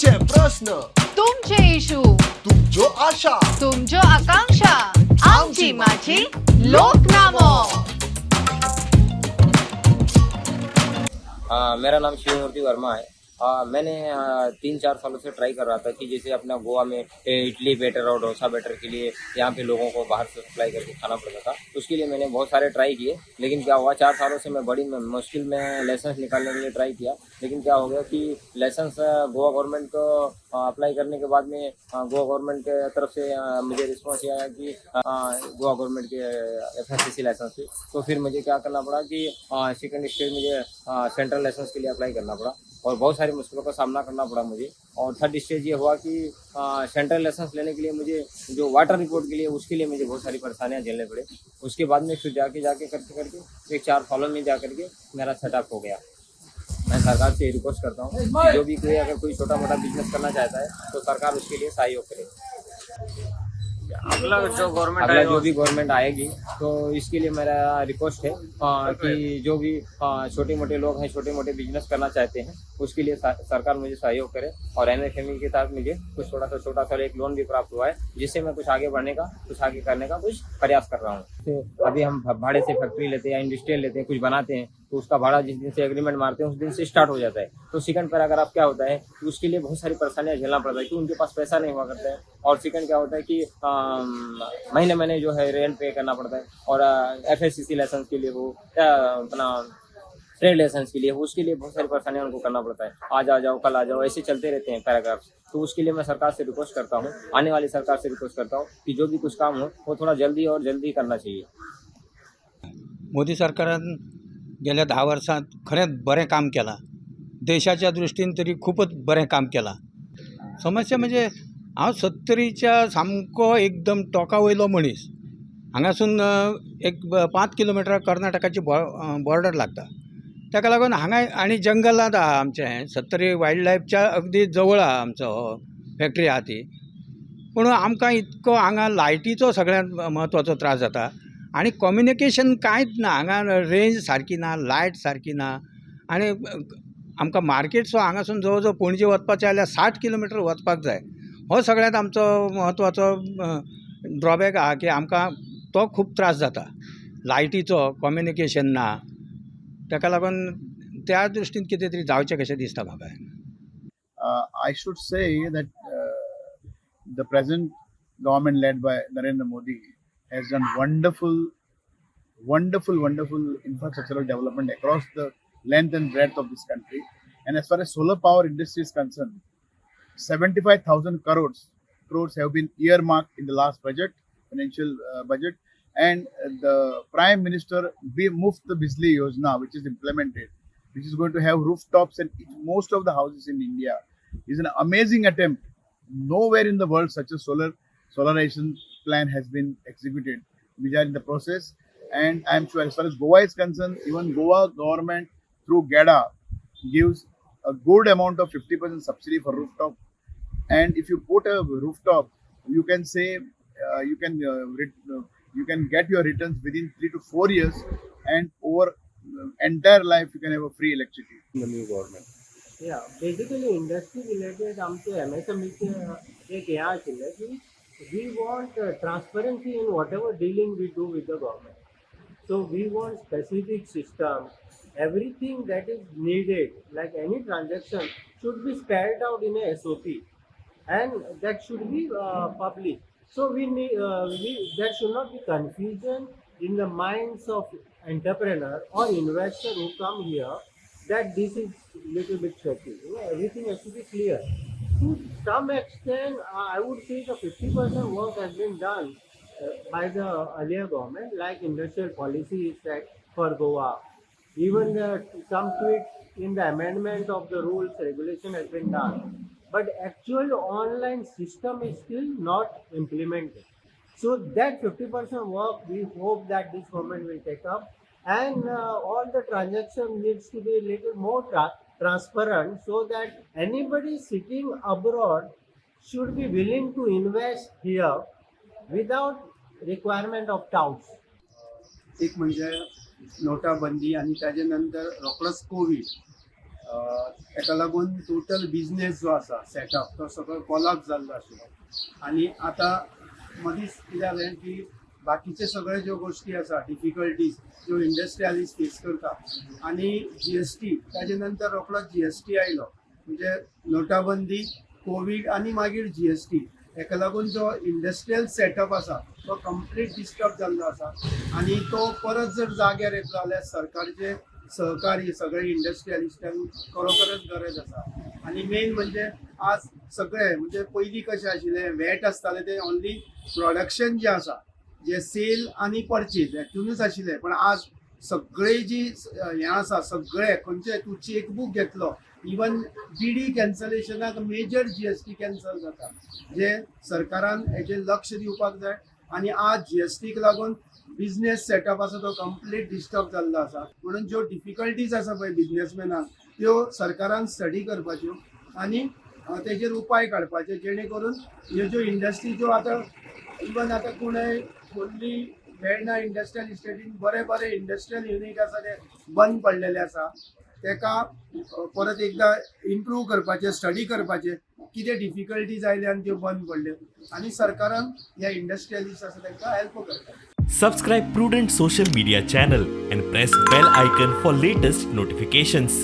तुमचे प्रश्न, तुमचे इशू, तुमच्यो आशा, तुमच्यो आकांक्षा. आमची माझी लोकनामो. हाँ, मेरा नाम शिवमूर्ति वर्मा है. मैंने 3-4 सालों से ट्राई कर रहा था कि जैसे अपना गोवा में इडली बैटर और डोसा बैटर के लिए यहाँ पे लोगों को बाहर से सप्लाई करके खाना पड़ता था. उसके लिए मैंने बहुत सारे ट्राई किए, लेकिन क्या हुआ, 4 सालों से मैं बड़ी मुश्किल में लाइसेंस निकालने के लिए ट्राई किया. लेकिन क्या हो गया कि लाइसेंस गोवा गवर्नमेंट को अप्लाई करने के बाद में गोवा गवर्नमेंट के तरफ से मुझे रिस्पॉन्स ये आया कि गोवा गवर्नमेंट के एफएससीसी लाइसेंस पे. तो फिर मुझे क्या करना पड़ा कि सेकंड स्टेज मुझे सेंट्रल लाइसेंस के लिए अप्लाई करना पड़ा और बहुत सारी मुश्किलों का सामना करना पड़ा मुझे. और थर्ड स्टेज ये हुआ कि सेंट्रल लाइसेंस लेने के लिए मुझे जो वाटर रिपोर्ट के लिए, उसके लिए मुझे बहुत सारी परेशानियां झेलने पड़े. उसके बाद में फिर जाके जाके करके करके एक 4 सालों में जा करके मेरा सेटअप हो गया. मैं सरकार से रिक्वेस्ट करता हूँ कि जो भी कोई अगर कोई छोटा मोटा बिजनेस करना चाहता है, तो सरकार उसके लिए सहयोग करे. अगला जो गवर्नमेंट अगला जो भी गवर्नमेंट आएगी, तो इसके लिए मेरा रिक्वेस्ट है कि जो भी छोटे मोटे लोग हैं, छोटे मोटे बिजनेस करना चाहते हैं, उसके लिए सरकार मुझे सहयोग करे. और एमएफएमई के तहत मुझे कुछ थोड़ा सा छोटा सा एक लोन भी प्राप्त हुआ है, जिससे मैं कुछ आगे बढ़ने का, कुछ आगे करने का कुछ प्रयास कर रहा हूँ. तो अभी हम भाड़े से फैक्ट्री लेते हैं या इंडस्ट्रियल लेते हैं, कुछ बनाते हैं, तो उसका भाड़ा जिस दिन से एग्रीमेंट मारते हैं, उस दिन से स्टार्ट हो जाता है. तो सेकंड पैराग्राफ क्या होता है कि उसके लिए बहुत सारी परेशानियां झेलना पड़ता है कि उनके पास पैसा नहीं हुआ करता है. और सेकंड क्या होता है कि महीने महीने जो है रेंट पे करना पड़ता है और एफएससीसी लाइसेंस के लिए हो या अपना ट्रेड लाइसेंस के लिए हो, उसके लिए बहुत सारी परेशानियां उनको करना पड़ता है. आज आ जाओ, कल आ जाओ, ऐसे चलते रहते हैं पैराग्राफ्स. तो उसके लिए मैं सरकार से रिक्वेस्ट करता हूँ, आने वाली सरकार से रिक्वेस्ट करता हूँ कि जो भी कुछ काम हो, वो थोड़ा जल्दी और जल्दी करना चाहिए. मोदी सरकारान गेल्या 10 वर्सांत खरेंच बरें काम केलां. देशाच्या दृश्टीन तरी खूपच बरें काम केलां. समस्या म्हणजे हांव सत्तरीच्या सामको एकदम टोंका वयलो मनीस. हांगासून एक 5 किलोमिटर कर्नाटकाची बॉर्डर लागता. ताका लागून हांगा आनी जंगलांत आहा आमचें हें सत्तरी. वायल्ड लायफच्या अगदी जवळ आहा आमचो हो फॅक्ट्री आहा ती. पूण आमकां इतको हांगा लायटीचो सगळ्यांत म्हत्वाचो त्रास जाता आनी कम्युनिकेशन कांयच ना हांगा. रेंज सारकी ना, लायट सारकी ना आनी आमकां मार्केट सुद्दां हांगासून जवळ जवळ पणजे वचपाचें जाल्यार 60 किलोमिटर वचपाक जाय. हो सगळ्यांत आमचो म्हत्वाचो ड्रॉबॅक आहा की आमकां तो खूब त्रास जाता, लायटीचो, कम्युनिकेशन ना. ताका लागून त्या दृश्टीन कितें तरी जावचें कशें दिसता म्हाका. I should say that the present government led by Narendra Modi has done wonderful, wonderful, wonderful infrastructural development across the length and breadth of this country. And as far as solar power industry is concerned, 75,000 crores have been earmarked in the last budget, financial budget, and the Prime Minister Muft Bijli Yojana, which is implemented, which is going to have rooftops in most of the houses in India, is an amazing attempt. Nowhere in the world such a solarization plan has been executed. We are in the process, and I am sure as far as Goa is concerned, even Goa government through GEDA gives a good amount of 50% subsidy for rooftop. And if you put a rooftop, you can say you can get your returns within 3 to 4 years, and over entire life you can have a free electricity. The new government. Yeah, basically industry related आमचे एमएसएमईचे एक हें आशिल्लें की we want transparency in whatever dealing we do with the government. So we want specific system, everything that is needed, like any transaction should be spelled out in a SOP and that should be public. So we need we there should not be confusion in the minds of entrepreneur or investor who come here that this is little bit tricky. Everything has to be clear. To some extent, I would say the 50% work has been done by the earlier government, like industrial policy is set for Goa. Even some tweaks in the amendment of the rules regulation has been done. But actual online system is still not implemented. So that 50% work, we hope that this government will take up, and all the transaction needs to be a little more transparent so that anybody sitting abroad should be willing to invest here without requirement of doubts. एक म्हणजे नोटाबंदी आनी ताजे नंतर रोखडोच Covid. ताका लागून total business जो आसा सेटअप तो सगळो कोलाप्स जाल्लो आशिल्लो. आनी आतां मदींच कितें जालें की बाकीचे सगळे ज्यो गोश्टी आसा, डिफिकल्टीज ज्यो इंडस्ट्रियलिस्ट फेस करता आनी जीएसटी, ताजे नंतर रोखडोच जीएसटी आयलो. म्हणजे नोटाबंदी, कोवीड आनी मागीर जीएसटी, हेका लागून जो इंडस्ट्रियल सेटअप आसा तो कंप्लीट डिस्टर्ब जाल्लो आसा. आनी तो परत जर जाग्यार येतलो जाल्यार सरकारचे सहकार्य सगळे इंडस्ट्रियलिस्टांक खरोखरच गरज आसा. आनी मेन म्हणजे आज सगळे, म्हणजे पयलीं कशें आशिल्लें, वॅट आसतालें तें ओन्ली प्रोडक्शन जें आसा, जे सेल आनी परचेज हेतुनूच आशिल्लें. पण आज सगळे जी हें आसा, सगळे खंयचे तूं चेकबूक घेतलो, इवन बीडी कॅन्सलेशनाक मेजर जीएसटी कॅन्सल जाता, जे सरकारान हेजेर लक्ष दिवपाक जाय. आनी आज जीएसटीक लागून बिजनेस सेटअप आसा तो कंप्लीट डिस्टर्ब जाल्लो आसा. म्हणून ज्यो डिफिकल्टीज आसा पळय बिजनेसमॅनाक, त्यो सरकारान स्टडी करपाच्यो आनी तेजेर उपाय काडपाचे, जेणे करून ह्यो ज्यो इंडस्ट्री ज्यो आतां, इवन आतां कुणय खोर्ली वेर्णा इंडस्ट्रियल इस्टेटीन बरे बरे इंडस्ट्रियल युनीट आसा ते बंद पडलेले आसा, तेका परत एकदां इम्प्रूव करपाचें, स्टडी करपाचें, कितें डिफिकल्टीज आयल्या आनी त्यो बंद पडल्यो आनी सरकारान ह्या इंडस्ट्रियलिस्ट आसा तांकां हेल्प करपाचें. Subscribe Prudent Social Media channel and press bell icon for latest notifications.